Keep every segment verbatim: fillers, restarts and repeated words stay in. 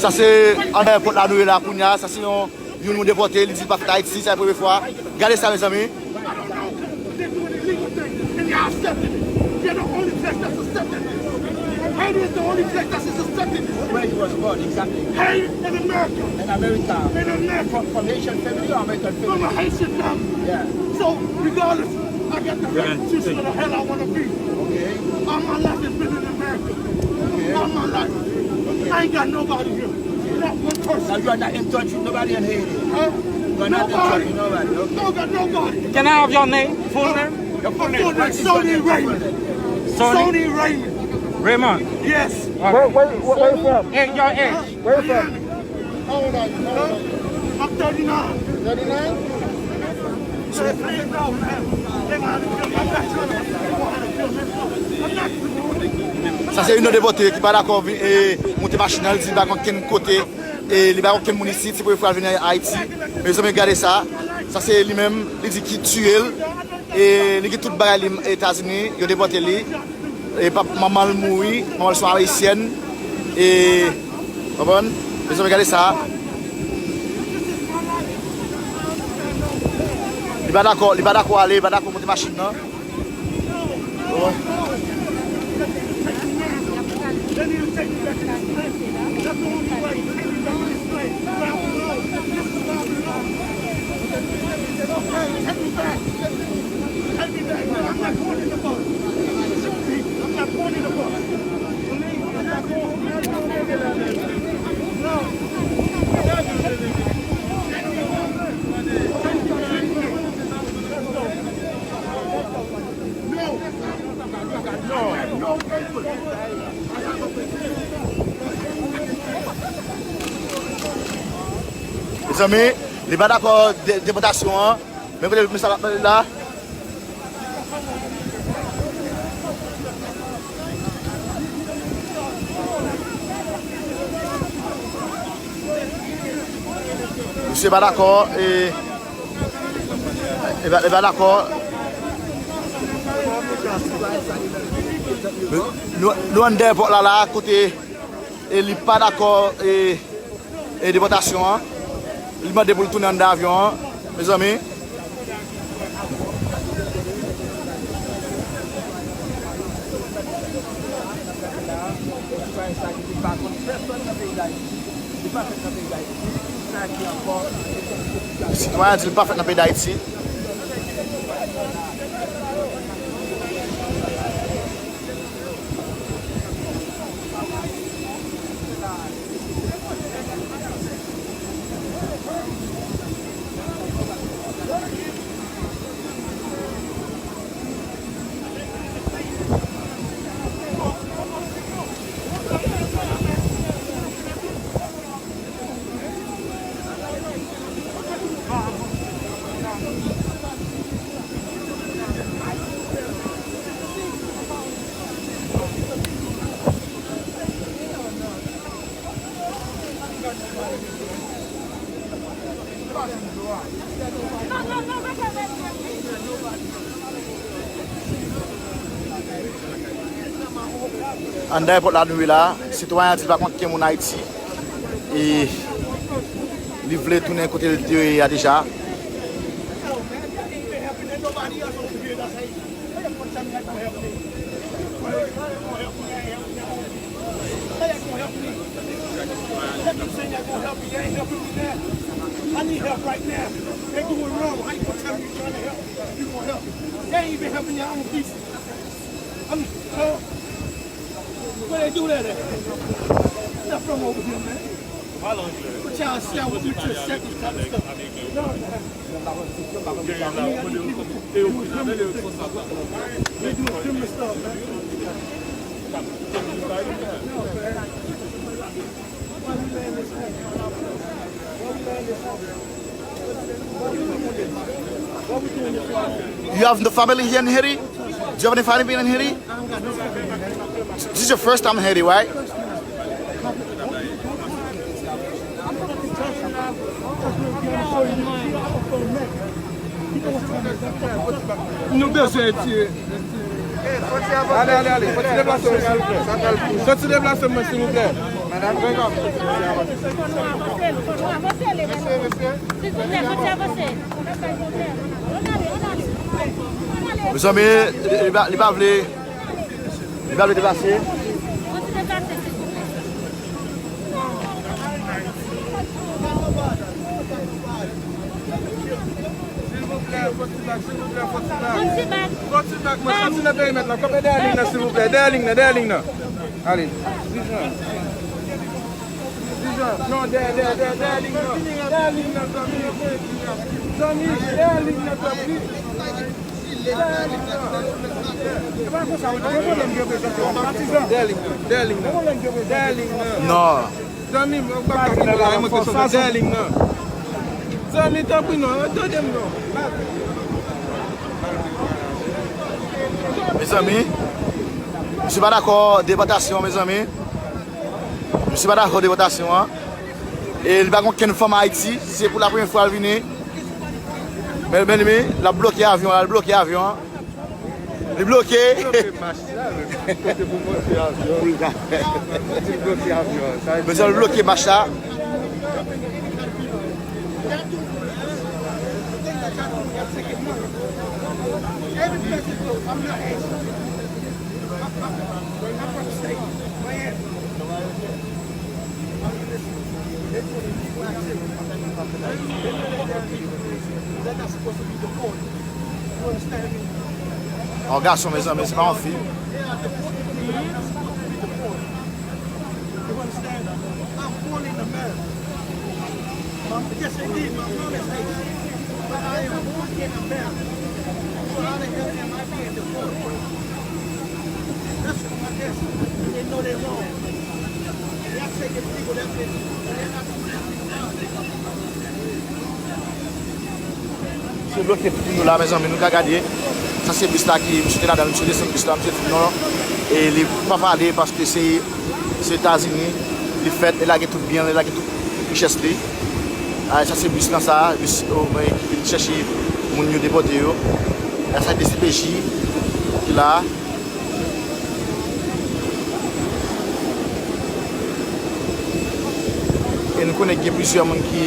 Sa se anndan èpòt la nou ye la kounye a. Sa se yon, youn nou depòte, li di l pa fèt Ayiti, sa se premye fwa. Gade sa, mezanmi. They doing illegal things and they accepting it. They're the only place that's accepting it. Haiti is the only place that's accepting it. Where you was born, exactly? Haiti in America. In America. In America. From, from Haitian family or American family? From a Haitian family. Yeah. So, regardless, I got the right to choose where the hell I want to be. Okay. All my life has been in America. Okay. All my life. Okay. I ain't got nobody here. Not one person. So you are not in touch with nobody in Haiti? Huh? You are not in touch with nobody, okay. No, got nobody. Can I have your name? Full name? Your full name. What is your name? Sony Raymond. Sony? Sony Raymond. Raymond? Yes. Okay. Where, where, where, where you from? Hey, your age? Where you from? How old are you? How old are you? I'm thirty-nine. Thirty-nine? Sa se youn nan depòte ki pa dakò vin, e, monte machin nan, li di li pa konn kenn kote, e, li pa konn kenn moun isit, se premye fwa l vin Ayiti. Mezanmi, gade sa. Sa se li menm, li di ki tiye l, e, li gen tout bagay li Etazini, yo depòte li. E pap, manman l mouri, manman l se yon ayisyèn. E, konprann? Mezanmi, gade sa. Li pa dakò, li pa dakò ale, li pa dakò monte machin nan. Konprann? Mezanmi, li pa dakò de-, depòtasyon an. Men kote misye ap pale la. Misye pa dakò, e, e pa, e pa dakò. Nou, nou anndan èpòt la, la, kote, e, li pa dakò, e, e depòtasyon an. Li mande pou l tounen anndan avyon an, mezanmi. Sitwayen an di l pa fèt nan peyi Dayiti. Anndan èpòt la nou ye la, sitwayen an di l pa konn kenn moun Ayiti. E li vle tounen kote l te ye a deja. How y'all gonna help me? Let me say y'all gonna help me. Y'all ain't helping me now. I need help right now. They doing wrong. How you gonna tell me you trying to help? You gonna help me? They ain't even helping y'all own people. I'm, uh, where they do that at? Not from over here, man. What y'all sell with me to second kind of stuff? No, man. You have the family here in Haiti? Do you have any family in Haiti? This is your first time in Haiti, right? Nou bezwen retire. Ale, ale, ale. Fò ti deplase mwen, silvouplè. Fò ti deplase mwen, silvouplè. Mezanmi, li, li pa, li pa vle, li pa vle deplase. Silvouplè, fò ti bak, silvouplè, fò ti bak. Fò ti bak, mwen soti nan perimèt la. Kanpe dèyè liy nan, silvouplè. Dèyè liy nan, dèyè liy nan. Ale. Dijan. Dijan. Non, dèyè, dèyè, dèyè, dèyè liy nan. Dèyè liy nan, zanmi. Zanmi, dèyè liy nan, tanpri. Dèyè liy nan. E pa konsa, ou gen pwoblèm de prezans, patizan. Dèyè liy nan, dèyè liy nan. Dèyè liy nan. Non. Zanmi m, ou pa ka kite la, mwen ke sot dèyè liy nan. Zanmi, tanpri non, tande m non. Mezanmi, misye pa dakò depòtasyon, mezanmi. Misye pa dakò depòtasyon an. E li pa gen okenn fanm Ayiti, se pou la premyè fwa l vini. Men, men, men, l ap bloke avyon an, l ap bloke avyon an. Li bloke. Bloke mach la, men kote pou monte avyon. Pou l ka. Li bloke avyon. Sa vle di mezanmi, l bloke mach la. Yon gason, mezanmi, se pa yon fi. Misye bloke tout moun yo la, mezanmi, nou ka gade. Sa se bis la ki misye te ladan l, misye desann bis la, misye di non, e li pa pale paske se, se Etazini li fèt, li lage tout byen l, li lage tout richès li. A, sa se bis lan sa, bis, o, mwen ki vin chèche moun yo depòte yo. A, sa D C P J ki la. E nou konnen gen plizyè moun ki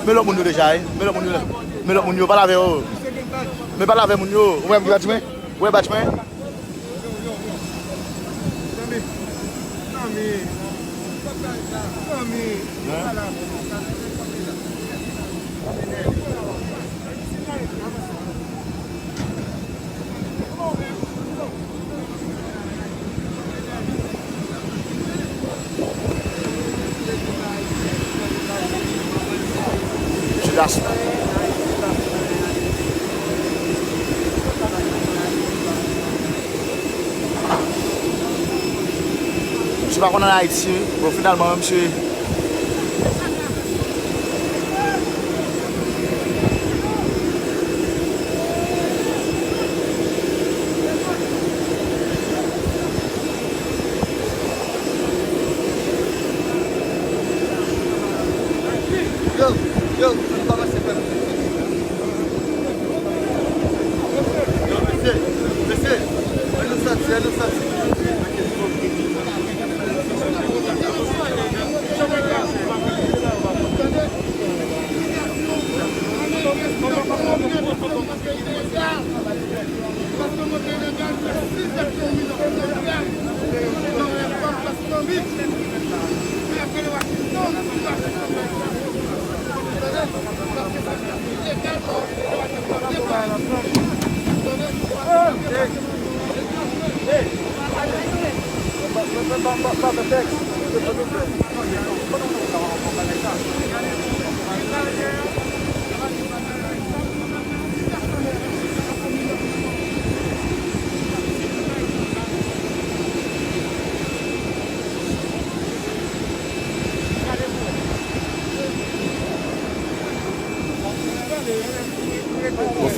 Men lòt moun yo deja, wi. Men lòt moun yo, men lòt moun yo, pale avè yo. Men pale avè moun yo. Ou wè m ki pa di mwen? Ou wè badj mwen? Zanmi. Zanmi. Zanmi. Ti gason. Misye pa konn ann Ayiti, bon, finalman, misye. Yo, yo, ann pa pase frè m. Yo, mesye, mesye, ann nou sòti, ann nou sòti.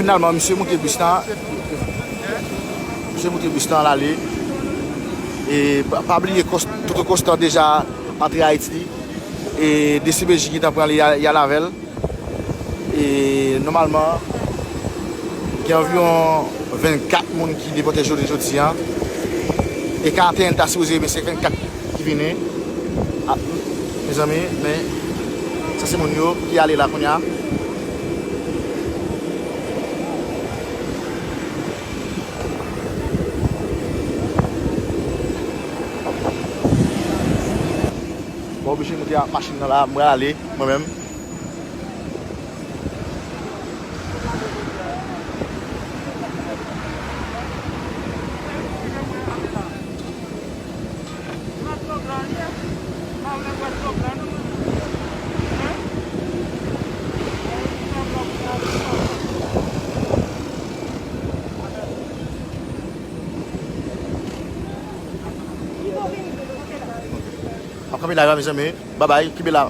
Finalman, misye moute bis la. Misye moute bis la, l ale. E pa, pa bliye Kòs-, Toto Konstan deja antre Ayiti. E D C P J gentan pran li, y a, y al avè l. E nòmalman, gen anviwon vennkat moun ki depòte jounen jodi a. E karanteyen ta sipoze, men se vennkat ki vini. A, mezanmi, men sa se moun yo ki ale la kounye a. Mwen oblije moute ak machin nan la, mwen ale, mwen menm. M ap kanpe la, mezanmi. Babay, kenbe la.